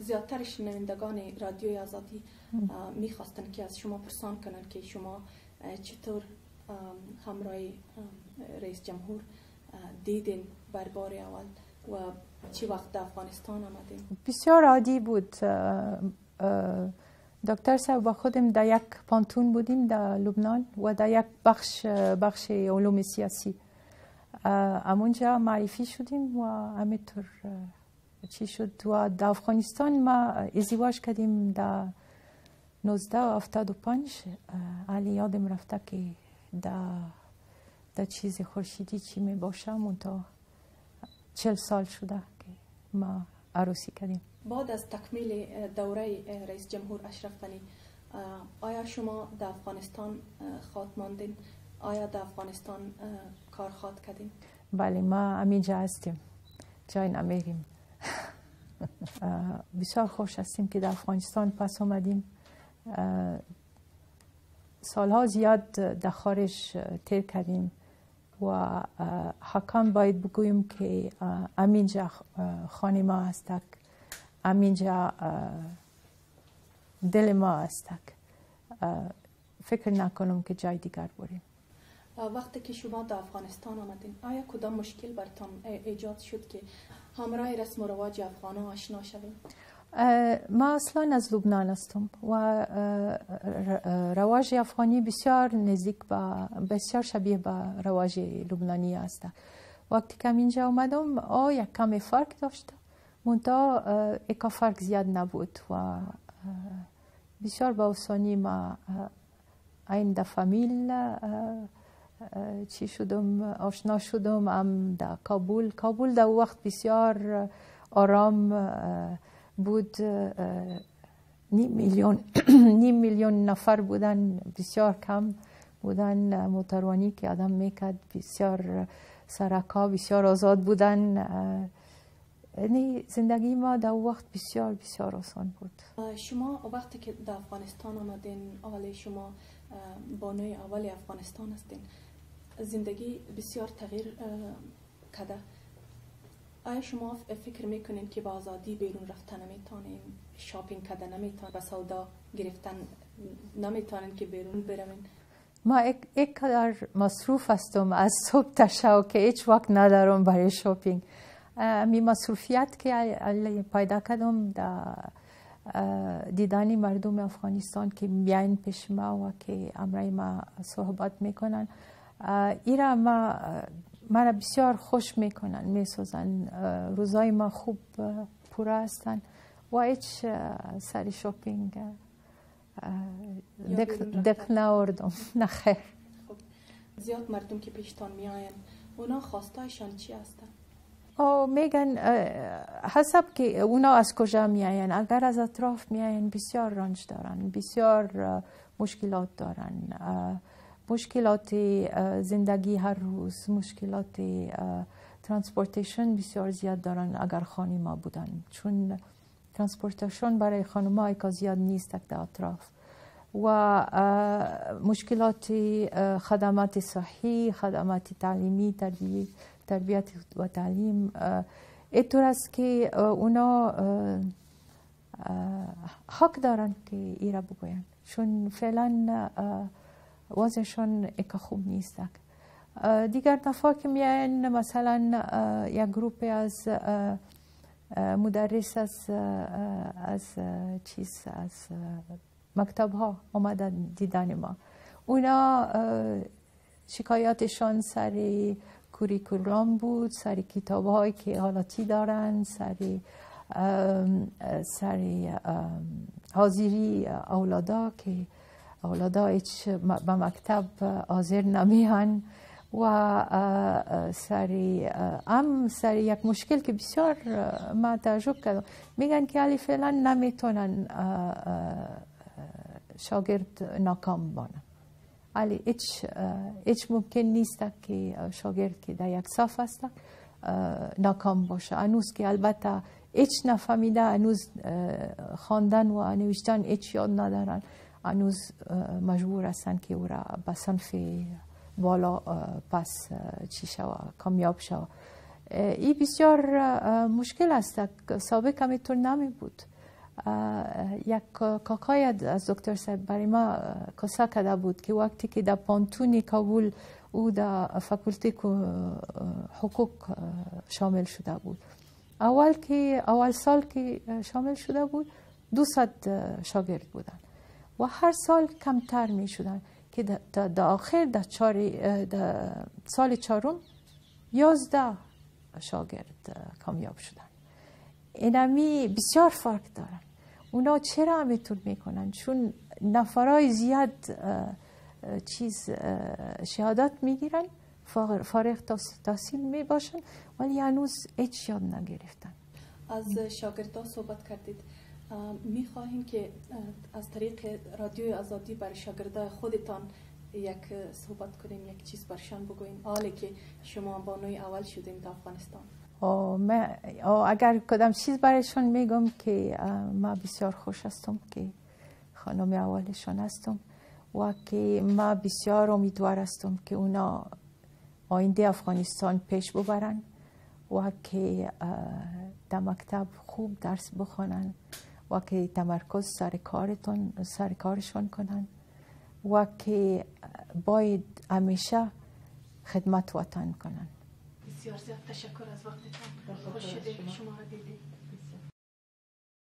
زیادتر شنوندگان رادیوی آزادی میخواستن که از شما پرسان کنن که شما چطور همراه رئیس جمهور دیدین بر بار اول و چی وقت در افغانستان آمدین؟ بسیار عادی بود. دکتر صاحب با خودم در یک پانتون بودیم در لبنان و در یک بخش علوم سیاسی. همونجا معرفی شدیم و همینطور چی شد و در افغانستان ما ازدواج کردیم در 1975. علی یادم رفته که در چیز خورشیدی چی می باشم تا 40 سال شده که ما عروسی کردیم. بعد از تکمیل دوره رئیس جمهور اشرف غنی آیا شما در افغانستان خواد ماندین؟ آیا در افغانستان کار خواد کردین؟ بله، ما همینجا هستیم، جای نمیریم. بسیار خوش هستیم که در افغانستان پس آمدیم. سالها زیاد در خارج تیر کردیم و حکم باید بگوییم که همینجا خانه ما هستک، همینجا دل ما هستک. فکر نکنم که جای دیگر بریم. وقتی که شما در افغانستان آمدین آیا کدام مشکل برتان ایجاد شد که همراه رسم و رواج افغان ها آشنا شویم؟ ما اصلا از لبنان هستم و رواج افغانی بسیار نزدیک با بسیار شبیه به رواج لبنانی است. وقتی که اینجا آمدم یک کم فرق داشت، منتها یک فرق زیاد نبود و بسیار با آسانی ما این در فامیل چی شدم، آشنا شدم. هم در کابل، کابل در وقت بسیار آرام بود، نیم میلیون نفر بودن، بسیار کم بودن موتروانی که آدم میکرد، بسیار سرکا بسیار آزاد بودن. یعنی زندگی ما در وقت بسیار بسیار آسان بود. شما وقتی که در افغانستان آمدین، اول شما بانوی اول افغانستان هستین، زندگی بسیار تغییر کرده. آیا شما فکر میکنین که با آزادی بیرون رفتن نمیتونین، shopping کردن نمیتونین و سودا گرفتن نمیتونین که بیرون بروین؟ ما یک قدر مصروف هستم از صبح تا شب که هیچ وقت ندارم برای shopping. می مصروفیت که پیدا کردم در دیدن مردم افغانستان که میاین پیش ما و که امرای ما صحبت میکنن، ایرا ما مرا بسیار خوش میکنن، میسازن، روزای ما خوب پورا هستن و هیچ سری shopping دق ناوردم. نه خیر. زیاد مردم که پیشتان میاین اونا خواستایشان چی هستن؟ میگن حسب که اونا از کجا میاین. اگر از اطراف میاین بسیار رنج دارن، بسیار مشکلات دارن، مشکلات زندگی هر روز، مشکلات transportation بسیار زیاد دارن اگر خانم بودن، چون transportation برای خانم‌ها که زیاد نیست در اطراف، و مشکلات خدمات صحی، خدمات تعلیمی، تربیت و تعلیم. اینطور است که اونا حق دارن که ایرا بگوین، چون فعلا وضعشان ایک خوب نیست. دیگر دفعه که میاین مثلا یک گروپ از مدرس از چیز از مکتب ها آمدن دیدن ما، اونا شکایاتشان سر کوریکولوم بود، سر کتاب هایی که حالاتی دارن، سر حاضری اولادا که اولادا هیچ به مکتب حاضر نمیهن، و سر هم سر یک مشکل که بسیار ما تعجب کردم، میگن که علی فعلا نمیتونن شاگرد ناکام بانن، علی هیچ ممکن نیست که شاگرد که در یک صف است ناکام باشه. هنوز که البته هیچ نفهمیده، هنوز خواندن و نوشتن هیچ یاد ندارن، هنوز مجبور هستن که او را به صنف بالا پس چی شوه، کامیاب شوه. این بسیار مشکل است. سابق همینطور نمی بود. یک کاکای از دکتر صاحب برای ما قصه کرده بود که وقتی که در پانتون کابل او در فاکولته حقوق شامل شده بود، اول سال که شامل شده بود 200 شاگرد بودن و هر سال کمتر می شدن که در آخر در سال چهارم 11 شاگرد کامیاب شدن. اینمی بسیار فرق دارن. اونا چرا همینطور میکنن؟ چون نفرای زیاد چیز شهادت میگیرن، فارغ تحصیل میباشن، ولی هنوز هیچ یاد نگرفتن. از شاگردان صحبت کردید، میخواهیم که از طریق رادیوی آزادی برای شاگردای خودتان یک صحبت کنیم، یک چیز برشان بگوییم، حالی که شما بانوی اول شدین در افغانستان. اگر کدام چیز برایشون میگم که ما بسیار خوش هستم که خانم اولشان هستم و که ما بسیار امیدوار هستم که اونا آینده افغانستان پیش ببرن و که در مکتب خوب درس بخوانن و که تمرکز سر کارشون کنن و که باید همیشه خدمت وطن کنن. بسیار زیاد تشکر از وقتتان. خوش شدیم شما را دیدیم.